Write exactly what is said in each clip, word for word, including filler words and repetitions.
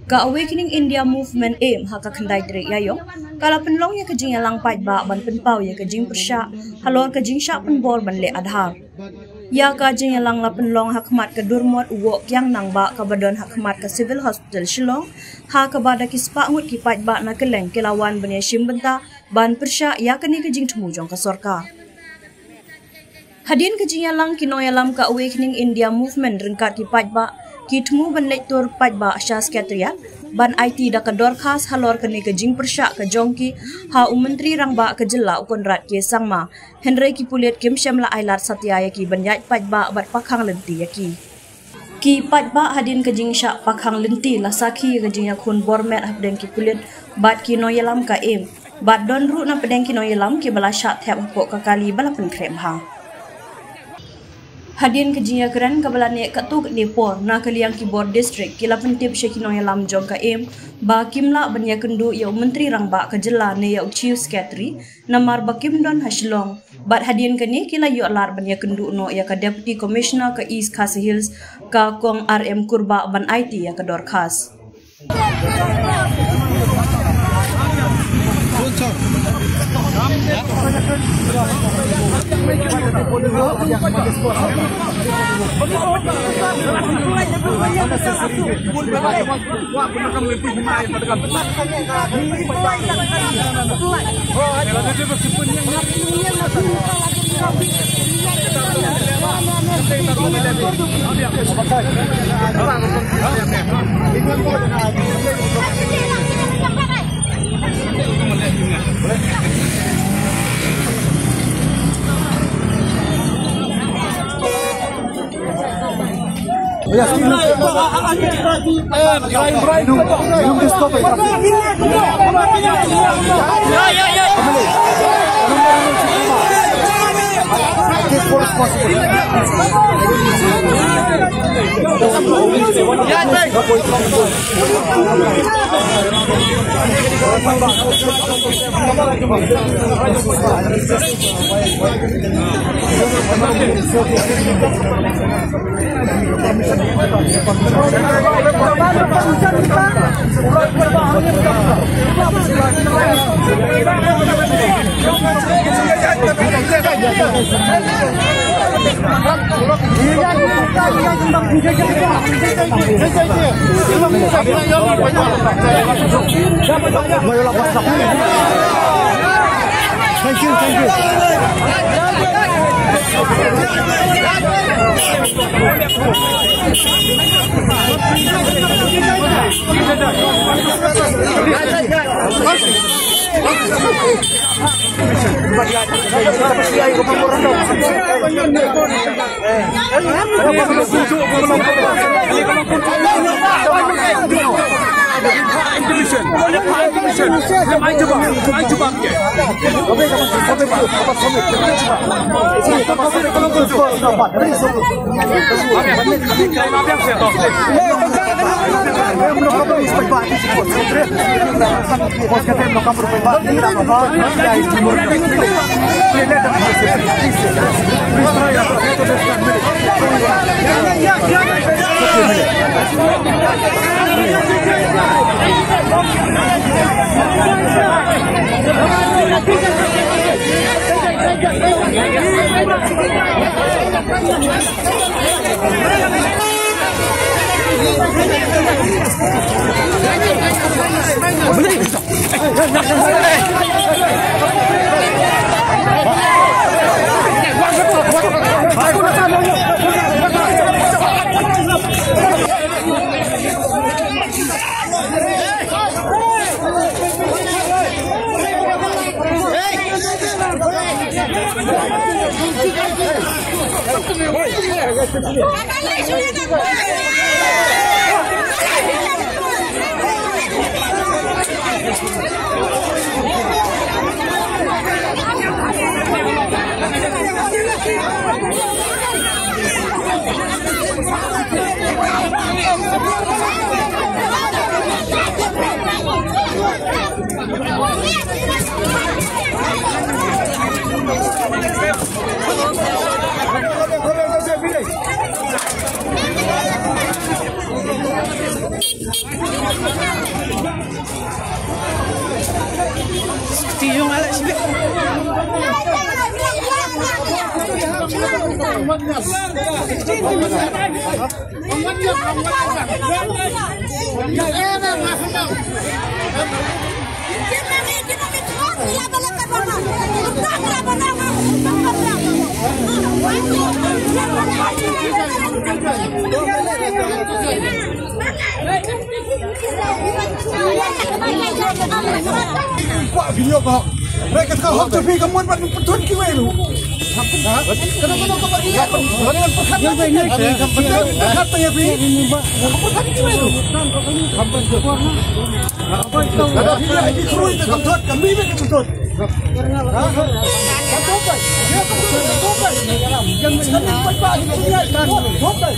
Ka Awakening India Movement, AIM, ha ka khyndai tarik Ïaïong ka la pynlong ïa ka jingïalang paidbah ban pynpaw ïa ka jingpyrshah halor ka jingshah pynbor ban leh Aadhaar. Ïa ka jingïalang la pynlong ha khmat ka Durmot u Woh Kiang Nangbah kaba don ha khmat ka Civil Hospital Shillong, ha kaba da ki spah ngut ki paidbah na kylleng ki la wan ban ïashim bynta ban pyrshah ïa kane ka jingthmu jong ka sorkar. Hadien ka jingïalang, ki nongïalam ka Awakening India Movement ryngkat ki paidbah ki thmu ban leit tur paidbah sha Secretariat ban aiti da ka dorkhas halor kane ka jingpyrshah ka jong ki ha u Myntri Rangbah ka Jylla u Conrad K Sangma. Hynrei ki pulit kim shym la ai lad satia ïa ki ban ïaid paidbah bad pakhang lynti ïa ki. Ki paidbah hadien ka jingshah pakhang lynti la sakhi ïa ka jingïakhun bor met hapdeng ki pulit bad ki nongïalam ka AIM, bad don ruh napdeng ki nongïalam kiba la shah thep hapoh ka kali ba la pynkhreh bha. Hadien ka jingïakren kaba la neh katto katne por, na ka liang ki bor district ki la pyntip sha ki nongïalam jong ka AIM ba kim lah ban ïakynduh ïa u Myntri Rangbah ka Jylla ne ïa u Chief Secretary, namar ba kim don ha Shillong. Bad hadien kane ki la ïoh lad ban ïakynduh noh ïa ka Deputy Commissioner ka East Khasi Hills, ka Kong R M Kurbah, ban aiti ïa ka dorkhas. Thank you, thank you. Kwah video ko. Mereka ka hok tapi kamu buat betul kiwelu. Ha? Kenapa kau tak ingat? Kau dengan perhatian. Perhatian ya, Pi. Perhatian kiwelu. Ada video ini kerui ke kebetulan kami ke kebetulan. Ha? Kau tak. Dia kebetulan kau tak. Jangan sampai pagi punya. Kau tak.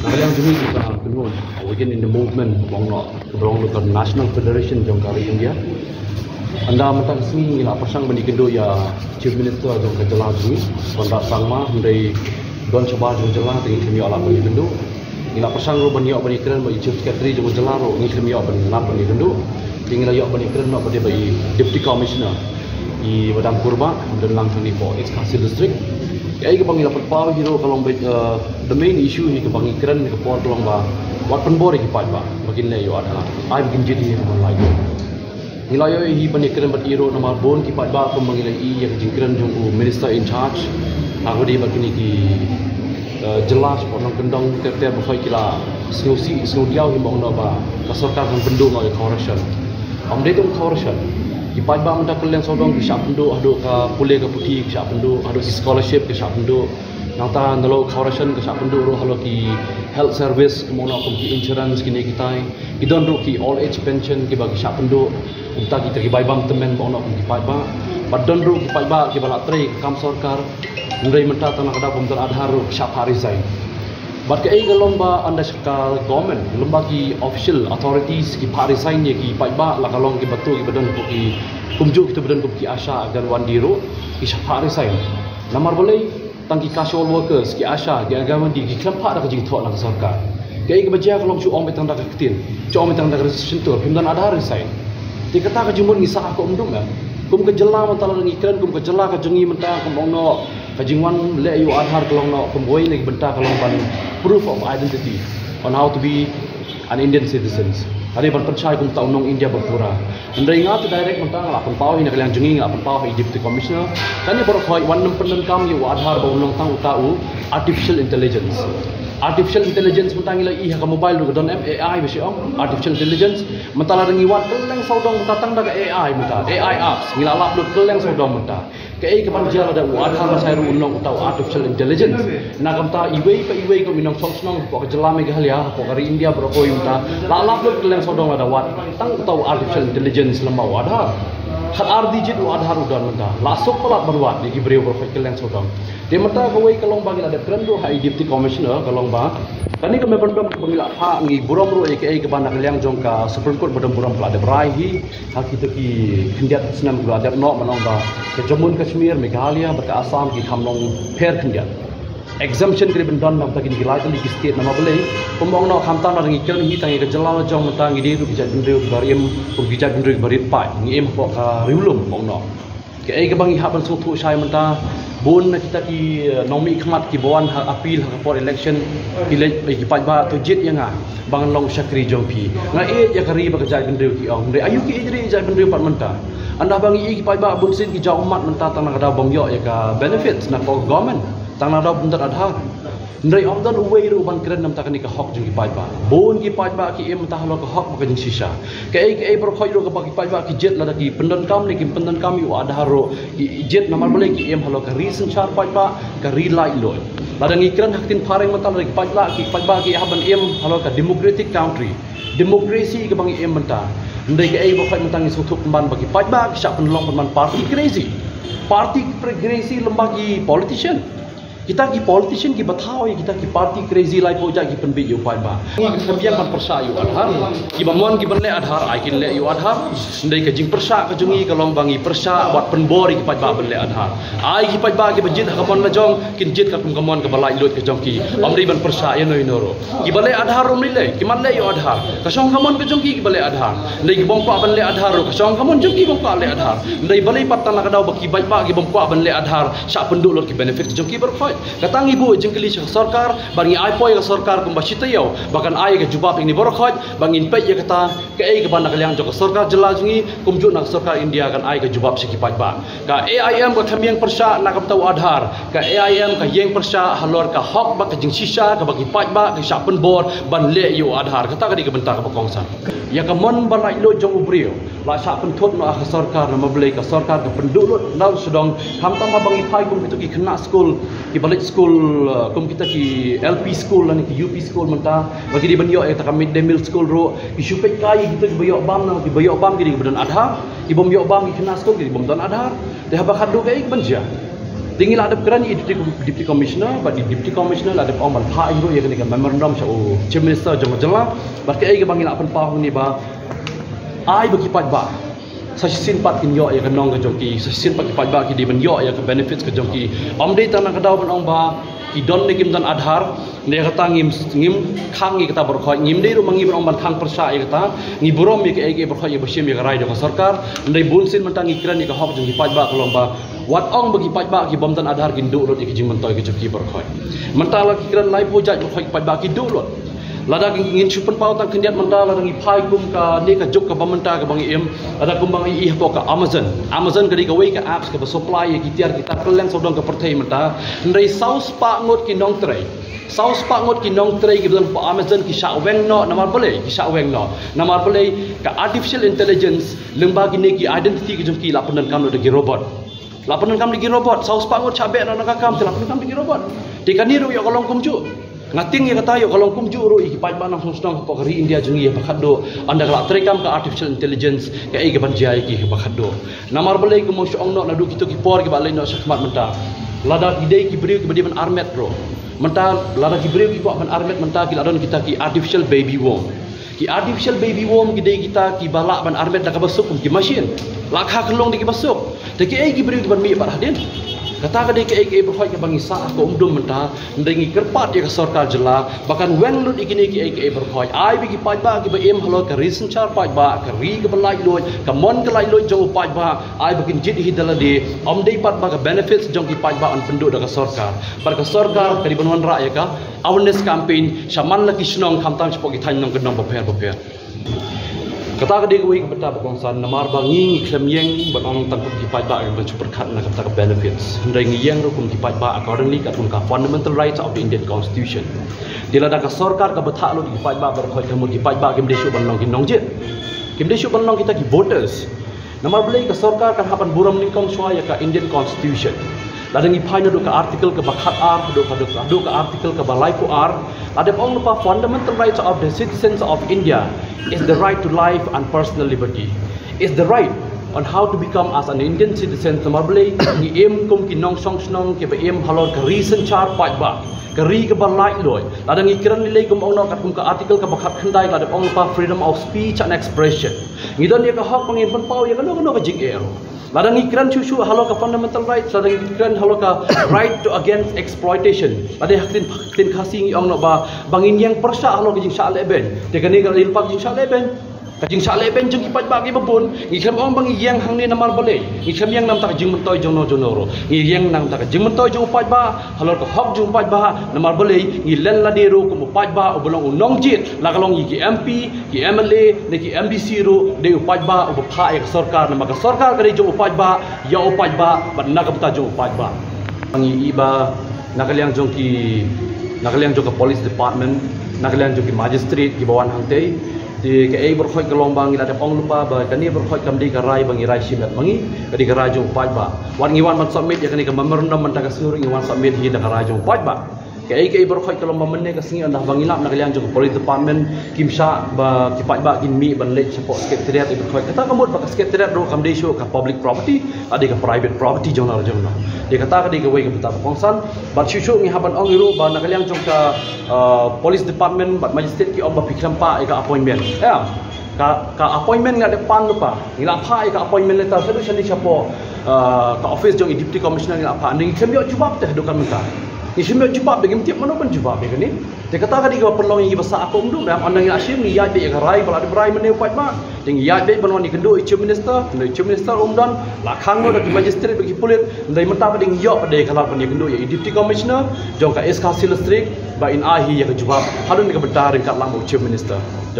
Kaliang jong ngi ka kynhun Awaken India Movement, ba ong noh, ka ba long ka National Federation jong ka ri India. Ynda mynta ka sngi ngi la pyrshang ban ïakynduh ïa Chief Minister jong ka jylla jong ngi, Conrad Sangma, hynrei don shabar jong ka jylla te ngi khlem ïoh lad ban ïakynduh. Ngi la pyrshang ruh ban ïoh ban ïakren bad i Chief Secretary jong ka jylla ruh, ngi khlem ïoh ban lad ban ïakynduh. Te ngi la ïoh ban ïakren noh pat bad i Deputy Commissioner, i Madam Kurbah, don lang hangne hapoh East Khasi District. Kaei kaba ngi la pynpaw hi ruh ka long ba, eh, the main issue hi kaba ngi kren ha ka por ka long ba wat pynbor ïa ki paidbah ba kin leh ïa u Aadhaar, ai ba kin jied ïa ka ban lait. Ngi la ïoh hi ban ïakren bad i ruh namar bun ki paidbah kumba ngi la ïohi ïa ka jingkren jong u Minister in charge. Ha kaba ïadei bad kine ki, eh, jylla shapoh nongkyndong ter ter baroh ki la sngewsih sngewdiaw hi ba ong noh ba ka sorkar kan pynduh noh ïa ka corruption. Ym dei tang corruption. Ki paidbah mynta kylleng sawdong ki shah pynduh haduh ka pule ka puthi, ki shah pynduh haduh ki scholarship, ki shah pynduh. Nangta nalor corruption ki shah pynduh ruh halor ki health service, kumno kum ki insurance kine kitai. Ki don ruh ki old age pension kiba ki shah pynduh. Kumta kita ki bai bam tymmen ba ong noh kum ki paidbah. Bad don ruh ki paidbah kiba la trei ka kam sorkar. Hynrei mynta tang na ka daw bym don Aadhaar ruh ki shah phah resign. Bad kaei ka long ba ynda ka government lem bad ki official authorities ki phah resign ïa ki paidbah la ka long kiba tu kiba don kum ki kumjuh kita ba don kum ki ASHA, Anganwadi ruh ki shah phah resign. Namar balei? Tang ki casual workers, ki ASHA, ki Anganwadi, ki khlem phah da ka jingthoh na ka sorkar. Kaei kaba jia ka long shu ong beit tang da ka ktien, shu ong beit tang da ka registration tour, phim don Aadhaar resign. Te kata ka jingmut ngi sah ha ka umdum em. Kum ka jylla mynta lada ngi kren, kum ka jylla ka jong ngi mynta, kum ong noh, ka jingwan leh ïa u Aadhaar ka long noh, kum kawei na ki bynta ka long ban proof of identity on how to be an Indian citizens. Hynrei ban pynshai kum uta u nong India ba pura. Hynrei nga te direct mynta nga la pynpaw hi na ka liang jong ngi, nga la pynpaw ha i Deputy Commissioner. Kane baroh khoit wan nym pyndonkam ïa u Aadhaar ba un long tang uta u artificial intelligence. Artificial intelligence mynta ngi la ïohi ha ka mobile ruh ka don em, AI ba shi ong, artificial intelligence. Mynta lada ngi wad kylleng sawdong mynta tang da ka AI mynta, AI apps. Ngi la lap lut kylleng sawdong mynta. Kaei kaban jia lada u Aadhaar lashai ruh un long uta u artificial intelligence. Na ka bynta iwei pa iwei kum i nongshong shnong hapoh ka jylla Meghalaya, hapoh ka ri India baroh kawei mynta la lap lut kylleng sawdong lada wad tang uta u artificial intelligence lem bad u Aadhaar. Khatar digit u Aadhaar u don mynta. La suk palat ban wad ïa ki briew baroh kawei kylleng sawdong. Te mynta kawei ka long ba ngi la dep kren ruh ha i Deputy Commissioner ka long ba kane ka memorandum ba ngi la phah ngi burom ruh ïa kaei kaba na ka liang jong ka Supreme Court ba don burom ka la dep rai hi. Ha kita ki khyndiat snem ki la dep noh, ban ong ba ka Jammu and Kashmir, Meghalaya bad ka Assam ki kham long pher khyndiat. Exemption ki dei ban don na bynta kine ki lai tylli ki state namar balei? Kumba ong noh, khamtam lada ngi kren hi tang ïa ka jylla la jong mynta ngi dei ruh ki jaitbynriew kiba rim kum ki jaitbynriew kiba rit paid, ngi im hapoh ka riewlum, kumba ong noh. Kaei kaba ngi hap ban sngewthuh shai mynta, bun na kita ki, eh, nongmihkhmat kiba wan ha appeal ha ka por election, ki leit, eh, ki paidbah, to jied ïa nga ba ngan long shakri jong phi. Nga ïeit ïa ka ri bad ka jaitbynriew, ki ong. Hynrei aïu ki ïeit ri ïeit jaitbynriew pat mynta? Ynda ba ngi ïohi ki paidbah bunsien ki jaw ummat mynta tang na ka daw bym ïoh ïa ka benefits na ka government, tang na ka daw bym don Aadhaar. Hynrei ym don uwei ruh ban kren namar kane ka hok jong ki paidbah. Bun ki paidbah ki im mynta halor ka hok bad ka jingshisha. Kaei kaei baroh khoit ruh kaba ki paidbah ki jied, lada ki pyndonkam ne kim pyndonkam ïa u Aadhaar ruh, ki jied namar balei? Ki im halor ka ri synshar paidbah, ka ri laitluid. Lada ngi kren ha ka ktien phareng mynta, lada ki paidbah, ki paidbah ki hap ban im halor ka democratic country. Democracy kaba ngi im mynta. Hynrei kaei baroh khoit mynta ngi sngewthuh pynban ba ki paidbah ki shah pynlong pynban party crazy. Party crazy lem bad ki politician. Kita ki politician kiba thaw ïa kita ki party crazy laiphew jait ki pynbeit ïa u paidbah. Nga ka sngewbiang ban pyrshah ïa u Aadhaar. Kiba mon ki ban leh Aadhaar, ai kin leh ïa u Aadhaar. Hynrei ka jingpyrshah ka jong ngi ka long ba ngi pyrshah bad pynbor ïa ki paidbah ban leh Aadhaar. Ai ki paidbah kiba jied ha ka mon la jong, kin jied katkum ka mon kaba laitluid ka jong ki. Ym dei ban pyrshah ïano ïano ruh. Kiba leh Aadhaar ruh ym lei lei, ki man leh ïa u Aadhaar. Ka shong ka mon ka jong ki kiba leh Aadhaar. Hynrei ki bym kwah ban leh Aadhaar ruh, ka shong ka mon jong ki bym kwah leh Aadhaar. Hynrei balei pat tang na ka daw ba ki paidbah ki bym kwah ban leh Aadhaar shah pynduh lut ki benefit jong ki baroh khoit? Kata ngi buh jingkylli sha ka sorkar, bad ngi ai poi ka sorkar kumba shi taïew ba kan ai ka jubab ïa ngi baroh khoit, ba ngin peit ïa kata, kaei kaba na ka liang jong ka sorkar jylla jong ngi kumjuh na ka sorkar India kan ai ka jubab sha ki paidbah. Ka A I M ka kham ïeng pyrshah na ka bynta u Aadhaar. Ka A I M ka ïeng pyrshah halor ka hok bad ka jingshisha kaba ki paidbah ki shah pynbor ban leh ïa u Aadhaar. Kata ka dei ka bynta kaba kongsan. Ïa ka mon ba laitluid jong u briew la shah pynthut noh ha ka sorkar, namar balei? Ka sorkar ka pynduh lut na u sdang. Khamtam haba ngi phai kum kita ki khynnah skul, kiba leit skul, eh, kum kita ki L P skul lane ki U P skul mynta, ba ki dei ban ïoh ïa kata ka mid day meal skul ruh, ki shu peit kai ïa kita kiba ïoh bam, na kiba ïoh bam ki dei kiba don Aadhaar. Ki bym ïoh bam, ki khynnah skul ki bym don Aadhaar. Te haba khadduh kaei kaban jia? Te ngi la dep kren ïa i Deputy, Deputy Commissioner, bad i Deputy Commissioner la dep ong ban phah ruh ïa kane ka memorandum sha u Chief Minister jong ka jylla. Bad kaei kaba ngi la pynpaw hangne ba ai ba ki paidbah sa shisien pat kin ïoh ïa ka nong ka jong ki, sa shisien pat ki paidbah ki dei ban ïoh ïa ka benefits ka jong ki. Ym dei tang na ka daw ban ong ba ki don ne kim don Aadhaar. Hynrei kata ngim, ngim khang ïa kata baroh khoit, ngim dei ruh ma ngi ban ong ban khang pyrshah ïa kata. Ngi burom ïa kaei kaei baroh khoit ïa ba shim ïa ka rai jong ka sorkar. Hynrei bun sien mynta ngi kren ïa ka hok jong ki paidbah, ka long ba wat ong ba ki paidbah ki bym don Aadhaar kin duh lut ïa ki jingmyntoi ka jong ki baroh khoit. Mynta la ki kren laiphew jait baroh khoit ki paidbah ki duh lut. Lada ngin shu pynpaw tang khyndiat mynta, lada ngi phai kum kane ka juk kaba mynta kaba ngi im, lada kumba ngi ïohi hapoh ka Amazon. Amazon ka dei kawei ka apps kaba supply ïa ki tiar ki tar kylleng sawdong ka pyrthei mynta. Hynrei saw spah ngut ki nongtrei, saw spah ngut ki nongtrei kiba don hapoh Amazon ki shah weng noh. Namar balei ki shah weng noh? Namar balei? Ka artificial intelligence lyngba kine ki identity ki jong ki la pyndonkam noh da ki robot. La pyndonkam da ki robot, saw spah ngut shah beh noh na ka kam te la pyndonkam da ki robot. Te kane ruh ïoh ka long kumjuh. Nga tieng ïa kata ïoh ka long kumjuh ruh ïa ki paidbah nongshong shnong hapoh ka ri India jong ngi ïa ba khadduh, ynda ka la treikam ka artificial intelligence, kaei kaban jia ïa ki ïa ba khadduh? Namar balei? Kumba shu ong noh naduh kito ki por kiba leit noh shakhmat mynta, lada ki dei ki briew kiba dei ban armet ruh, mynta lada ki briew ki kwah ban armet mynta ki la don kita ki artificial baby womb. Ki artificial baby womb ki dei kita kiba lah ban armet da kaba suk kum ki machine. La kha khyllung da kiba suk. Te kiei ki briew kiban mih pat hadien? Kata ka dei kaei kaei baroh khoit kaba ngi sah ha ka umdum mynta. Hynrei ngi kyrpad ïa ka sorkar jylla ba kan weng lut ïa kine kiei kiei baroh khoit. Ai ba ki paidbah kiba im halor ka ri synshar paidbah, ka ri kaba laitluid, ka mon ka laitluid jong u paidbah, ai ba kin jied hi da lade. Ym dei pat ba ka benefits jong ki paidbah yn pynduh da ka sorkar. Bad ka sorkar ka dei ban wanrah ïa ka awareness campaign sha man la ki shnong, khamtam shapoh ki thaiñ nongkyndong bapher bapher. Kata ka dei kawei ka bynta ba kongsan, namar ba ngi, ngi khlem ïeng ban ong tang kum ki paidbah ban shu pyrkhat na ka bynta ka benefits. Hynrei ngi ïeng ruh kum ki paidbah accordingly katkum ka fundamental rights of the Indian Constitution. Te lada ka sorkar ka bthah lut ïa ki paidbah baroh khoit, ka mut ki paidbah kim dei shuh ban long ki nongjied, kim dei shuh ban long kita ki voters. Namar balei? Ka sorkar kan hap ban burom nyngkong shuwa ïa ka Indian Constitution. Lada ngi phai naduh ka article kaba khat ar haduh, haduh, haduh ka article kaba laiphew ar, la dep ong lypa fundamental rights of the citizens of India is the right to life and personal liberty, is the right on how to become as an Indian citizen. Namar balei? Ngi im kum ki nongshong shnong kiba im halor ka ri synshar paidbah, ka ri kaba laitluid. Lada ngi kren lei lei kum ong noh katkum ka article kaba khat khyndai, la dep ong lypa freedom of speech and expression. Ngi don ïa ka hok ba ngin pynpaw ïa kano kano ka jingeh. Lada ngi kren shuh shuh halor ka fundamental rights, lada ngi kren halor ka right to against exploitation, lada ha ka ktien, ktien Khasi ngi ong noh ba, ba ngin ïeng pyrshah halor ka jingshah lehbeiñ. Te kane ka dei lypa ka jingshah lehbeiñ. Ka jingshah lehbeiñ jong ki paidbah kiba bun. Ngi khlem ong ba ngi ïeng hangne namar balei? Ngi khlem ïeng namar ka jingmyntoi jong no jong no ruh. Ngi ïeng namar ka jingmyntoi jong u paidbah, halor ka hok jong u paidbah. Namar balei? Ngi len lade ruh kum u paidbah uba long u nongjied, la ka long ïa ki M P, ki M L A, ne ki M D C ruh, dei u paidbah uba phah ïa ka sorkar, namar ka sorkar ka dei jong u paidbah, ïa u paidbah, bad na ka bynta jong u paidbah. Ngi i ba na ka liang jong ki Na ka liang jong ka police department, na ka liang jong ki magistrate kiba wan hangtei. Te kaei baroh khoit ka long ba ngi la dep ong lypa ba kane baroh khoit kam dei ka rai ba ngi rai shimet ma ngi, ka dei ka rai jong u paidbah. Wat ngi wan ban submit ïa kane ka memorandum mynta ka sngi ruh ngi wan submit hi da ka rai jong u paidbah. Kaei kaei baroh khoit ka long ba mynne ka sngi ynda ba ngi lap na ka liang jong ka police department kim shah ba ki paidbah kin mih ban leit shapoh secretariat, ïa baroh khoit kata ka mut ba ka secretariat ruh kam dei shuh ka public property, ka dei ka private property jong na jong na. Ïa kata ka dei kawei ka bynta ba kongsan. Bad shuh shuh ngi hap ban ong ïa ruh ba na ka liang jong ka, uh, police department bad magistrate ki ong ba phi khlem pah ïa ka appointment. Em, ka, ka appointment nga dep pan lypa. Ngi la phah ïa ka appointment letter shaduh shane shapoh, uh, ka office jong i deputy commissioner ngi la phah. Ngi khlem ïoh jubab te haduh kan mynta. Ngi khlem ïoh jubab, da ngim tip mano ban jubab ïa kane. Te kata ka dei kaba pynlong ïa ngi ba sah kum dum, em, ynda ngi la shim ngi ïaid beit ïa ka rai ba la dep rai mynne u paidbah. Te ngi ïaid beit ban wan ïakynduh ïa u Chief Minister, hynrei u Chief Minister um don, la khang noh da ki magistrate bad ki pulit, hynrei mynta pat ngi ïoh pat ïa ka lad ban ïakynduh ïa i Deputy Commissioner jong ka East Khasi Hills District ba in ai hi ïa ka jubab halor kane ka bynta ryngkat lang bad u Chief Minister.